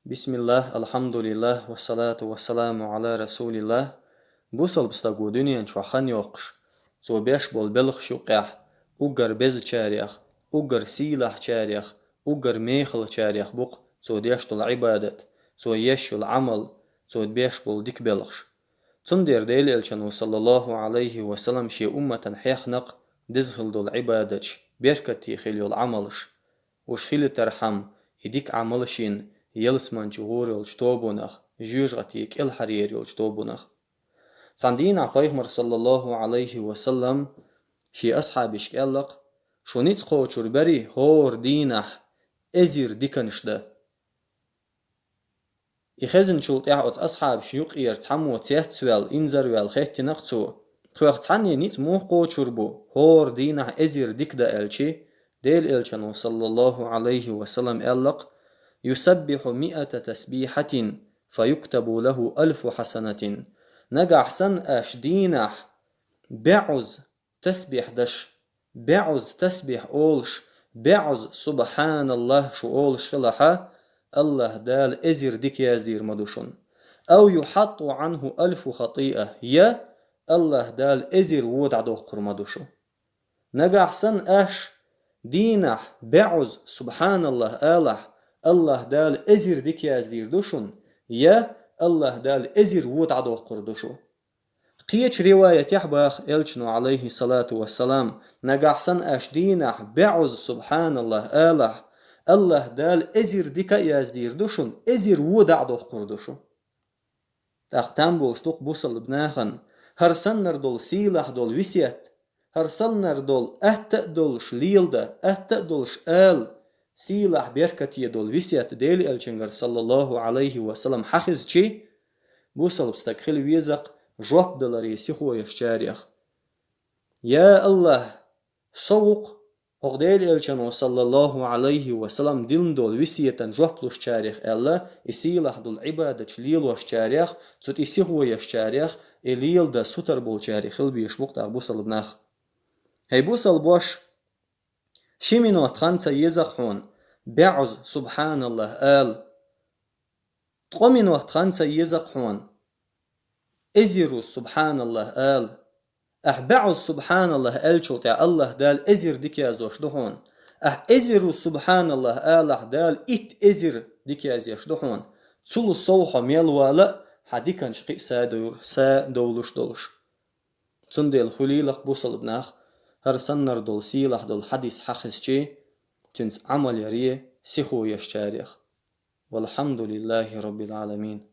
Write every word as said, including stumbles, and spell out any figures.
Бисмиллах, алхьамдулиллах, вассалату вассаламу ала расулиллах. Бусалба стаг ву дуьнен чохь хан йоккхуш, цо беш болу белхаш юкъехь, уггар безачарех, уггар сийлахьчарех, уггар мехалчарех бу-кх цо деш долу Ӏибадат, цо еш йолу Ӏамал, цо беш болу дика белхаш. Цундела Делан Элчано, саллаллаху Ӏалайхи ва саллам, шен умматана хьехна-кх деза хила долу Ӏибадаташ, беркате хила йолу Ӏамалаш. Уьш хилийтархьама, и дика Ӏамалш йина, ялсамани чу гӀур йолчу тобанах, жоьжахати кӀелхьарера йолчу тобанах. Цхьана дийнахь Пайхамар, саллаллаху Ӏалайхи ва саллам, шен асхьабашка аьлла-кх: «Шу ницкъ кхочур барий хӀора дийнахь эзар диканаш дан?» И хезначул тӀаьхьа оцу асхьабашна юкъера цхьаммо цецваьлла, инзарваьлла хаьттина-кх цо: «Тхоьх цхьанне ницкъ муха кхочур бу, хӀора дийнахь эзар дика дан?» аьлча, Делан Элчано, саллаллаху Ӏалайхи ва саллам, аьлла-кх: «Юсаббихьу миата тасбихьатин, фа юктабу лаху алфу хьасанатин». Нагахь санна аша дийнахь бӀозза тасбихь даш, бӀозза тасбихь олуш, бӀозза «Субханаллах» шу олуш хилахь, Аллаха Дала эзар дика яздийр ма ду шуна. «Ау юхьатту Ӏанху алфу хатиа», я Аллаха Дала эзар вон дӀадоккхур ма ду шу. Нагахь санна аша дийнахь бӀозза «Субханаллах» алахь, Аллаха Дала эзар дика яздийр ду шуна, я Аллаха Дала эзар вон дӀадоккхур ду шу. Кхечу риваятехь баха Элчано, Ӏалайхи салату вассалам: «Нагахь санна аша дийнахь бӀозза «Субханаллах» алахь, Аллаха Дала эзар дика а яздийр ду шуна, эзар вон дӀадоккхур ду шу». ТӀаккха там болуш ду-кх бусалба нахана хӀара саннара долу сийлахь долу весет, хӀара саннара долу атта а долуш леладан, атта а долуш ала, сийлахь беркате долу весет Делан Элчангара, саллаллаху Ӏалайхи ва саллам, хьан хезчи, бусалба стаг хила веза-кх жоп даларе сихо ешчарех. «Я Аллах, со ву-кх хӀокху Делан Элчано, саллаллаху Ӏалайхи ва саллам, дина долу весетан жоп лушчарех», аьлла, и сийлахь долу Ӏибадаташ лелошчарех, цу тӀе сихо ешчарех, и леладан сутара болчарех хила безаш бу-кх тӀаккха бусалба нах. ХӀей бусалбош, ши минот хан ца еза-кх хьуна бӀозза «Субханаллах» ала. Ткъа минот хан ца еза-кх хьуна эзар ву «Субханаллах» ала. Ахь бӀозза «Субханаллах» аьллачул тӀаьхьа Аллаха Дала эзар дика яздеш ду хьуна. Ахь эзар ву «Субханаллах» алахь, Дала итт эзар дика яздеш ду хьуна. Цул сов хьо мел вала а, хьан диканаш кхин а са довр-, са довлуш долуш. Цундела хуьлийла-кх бусалба нах хӀара саннара долу сийлахь долу хьадис хьан хезчи, цуьнца Ӏамал яре сихо ешчарех. Валхьамдулиллахи Роббил Ӏаламин.